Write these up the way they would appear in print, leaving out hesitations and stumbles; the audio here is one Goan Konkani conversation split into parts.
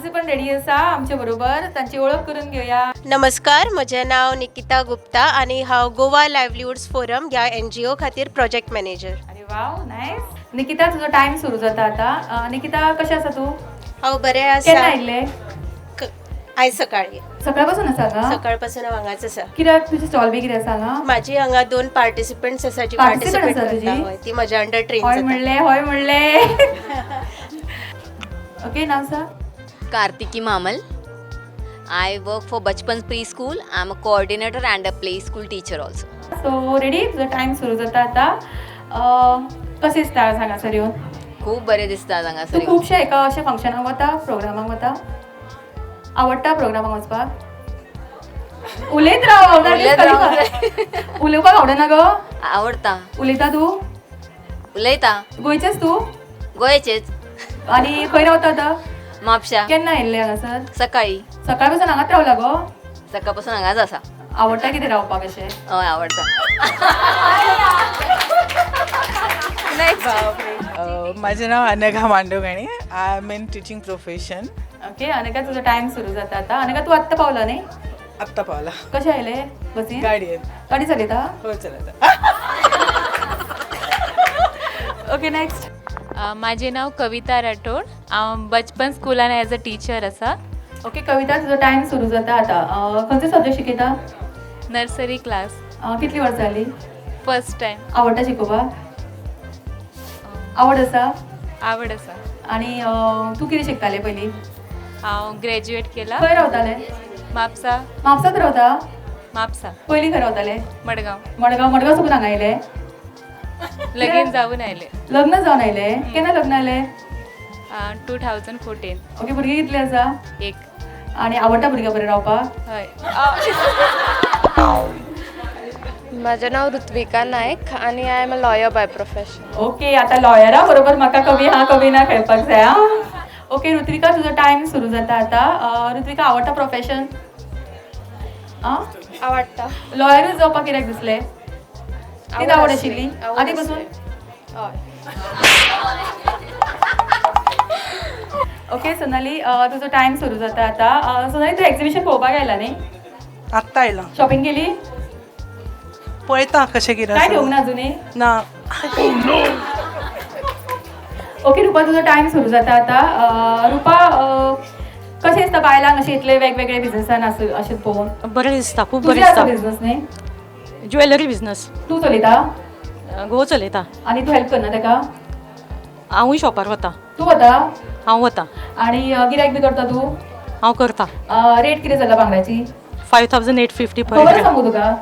पार्टिसिपंट रेडी आसा आमचे बरोबर, तांची ओळख करून घेवया. नमस्कार, म्हजें नांव निकिता गुप्ता आनी हांव गोवा लायवलीहुड्स फोरम ह्या एनजीओ खातीर प्रोजेक्ट मॅनेजर. अरे वाव, नायस. निकिता, तुजो टायम सुरू जाता आता. निकिता, कशें आसा तूं? हांव बरें केन्ना आसा. आयिल्लें? आयज सकाळी. सकाळपासून आसा हांगा? सकाळपासून हांव हांगाच आसा. कित्याक, तुजें स्टॉल बी कितें आसा हांगा? म्हाजी हांगा दोन पार्टिसिपंट्स आसा जी Participant participate आसा करता. तुजी? हय, ती म्हज्या अंडर ट्रेन हय जाता. म्हणलें, हय म्हणलें. ओके, नाव सांग. Kartiki Mamal. I work for Bachpan Preschool. I'm a coordinator and a play school teacher also. So ready, तुजो टायम सुरू जाता आता. कशें दिसता हांगासर येवन? खूब बरें दिसता हांगासर तूं येवन. खुबशे एका अशें फंक्शनाक वता, प्रोग्रामाक वता? आवडटा प्रोग्रामाक वचपाक? उलयत राव. उलयत राव. उलोवपाक आवडना गो? आवडता. उलयता तूं? उलयता. गोंयचेच तूं? गोंयचेच. आनी खंय रावता आतां? म्हापशा. केन्ना आयिल्लें हांगासर? सकाळी. सकाळपासून हांगाच रावला गो? सकाळपासून हांगाच आसा. आवडटा कितें रावपाक अशें? हय, आवडटा. माझे नाव Anagha Mandavgane. I am in teaching profession. Okay Anagha, तुजो टायम सुरू जाता आता. अनघा, तूं आत्तां पावला न्ही? आत्ता पावला. कशें आयलें, बसीन? गाडयेन. गाडी चलयता? हो, चलता. Okay, next. म्हाजें नांव कविता राठोड. हांव बचपन स्कुलान एज अ टिचर आसा. ओके कविता, तुजो टायम सुरू जाता आता. खंयचो सब्जेक्ट शिकयता? Nursery class. कितली वर्सां जाली? First time. आवडटा शिकोवपाक? आवड आसा? आवड आसा. आनी तूं कितें शिकतालें पयलीं? हांव ग्रॅज्युएट केला. खंय रावतालें? म्हापसा. म्हापसात रावता? म्हापसा. पयलीं खंय रावतालें? मडगांव. मडगांव. मडगांव साकून हांगा आयलें? लगीन जावन आयलें. लग्न जावन आयलें? केन्ना लग्न जालें? 2014. ओके, भुरगीं कितलीं आसा? एक. आनी आवडटा भुरग्यां बरें रावपाक? हय. माझं नाव ऋत्विका नायक आणि I am a lawyer by profession. Okay, आता लॉयरा बरोबर म्हाका कवी हा कवी ना खेळपाक जाय आं. ओके ऋत्विका, तुजो टायम सुरू जाता आता. ऋत्विका, आवडटा प्रोफेशन आं? आवडटा. लॉयरूच जावपाक कित्याक दिसलें? तीच आवड आशिल्ली आदी पासून? हय. ओके सोनाली, तुजो टायम सुरू जाता आता. सोनाली, तूं एक्झिबिशन पळोवपाक आयला न्ही? आत्ता आयला. शॉपिंग केली? पळयता कशें कितें काय आसा. घेवंक ना अजुनूय? ना. ओके रुपा, तुजो टायम सुरू जाता आता. रुपा, कशें दिसता बायलांक अशें इतले वेगवेगळे बिझनसान आस अशें पळोवन? बरें दिसता, खूब बरें तुजें आसा दिसता. बिझनस न्ही? Jewellery business. तूं चलयता? घोव चलयता. आनी तूं हेल्प करना ताका? हांवूय शॉपार वता. तूं वता? हांव वता. आनी गिरायक बी करता तूं? हांव करता. रेट कितें जाला बांगड्याची? 5850 पर खबर ग्राम. सांगू तुका.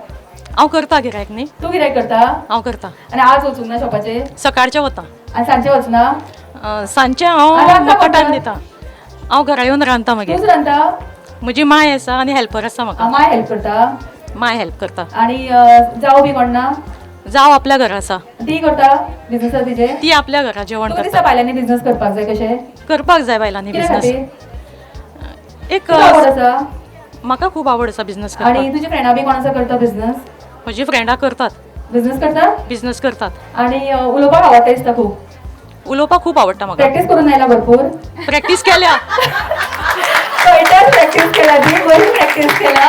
हांव करता गिरायक न्ही. तूं गिरायक करता? हांव करता. आनी आज वचूंक ना शॉपाचेर? सकाळचें वता. आनी सांजचें वचना? सांजचें आनी हांव रांदता म्हाका कोण टायम तर? दिता. हांव घरा येवन रांदता मागीर. तूंच रांदता? म्हजी माय आसा आनी हेल्पर आसा म्हाका. माय हेल्प करता? माय हेल्प करता. आनी जावं बी कोण ना? जाव आपल्या घरा आसा. ती करता बिझनस तिजे? ती आपल्या घरा जेवण तूं दिसता करता. बायलांनी बिझनस करपाक जाय कशें? करपाक जाय बायलांनी कित्या बिझनस. खातीर? एक तुका आवड आसा? म्हाका खूब आवड आसा बिझनस आनी करपाक. तुजी फ्रेंडां बी कोण आसा करता बिझनस? म्हजी फ्रेंडां करतात. बिझनस करता? बिझनस करतात. आनी उलोवपाक आवडटा दिसता खूब? उलोवपाक खूब आवडटा म्हाका. प्रॅक्टीस करून आयला भरपूर? प्रॅक्टीस केल्या. कळटाच प्रॅक्टीस केला, ती बरी प्रॅक्टीस केला.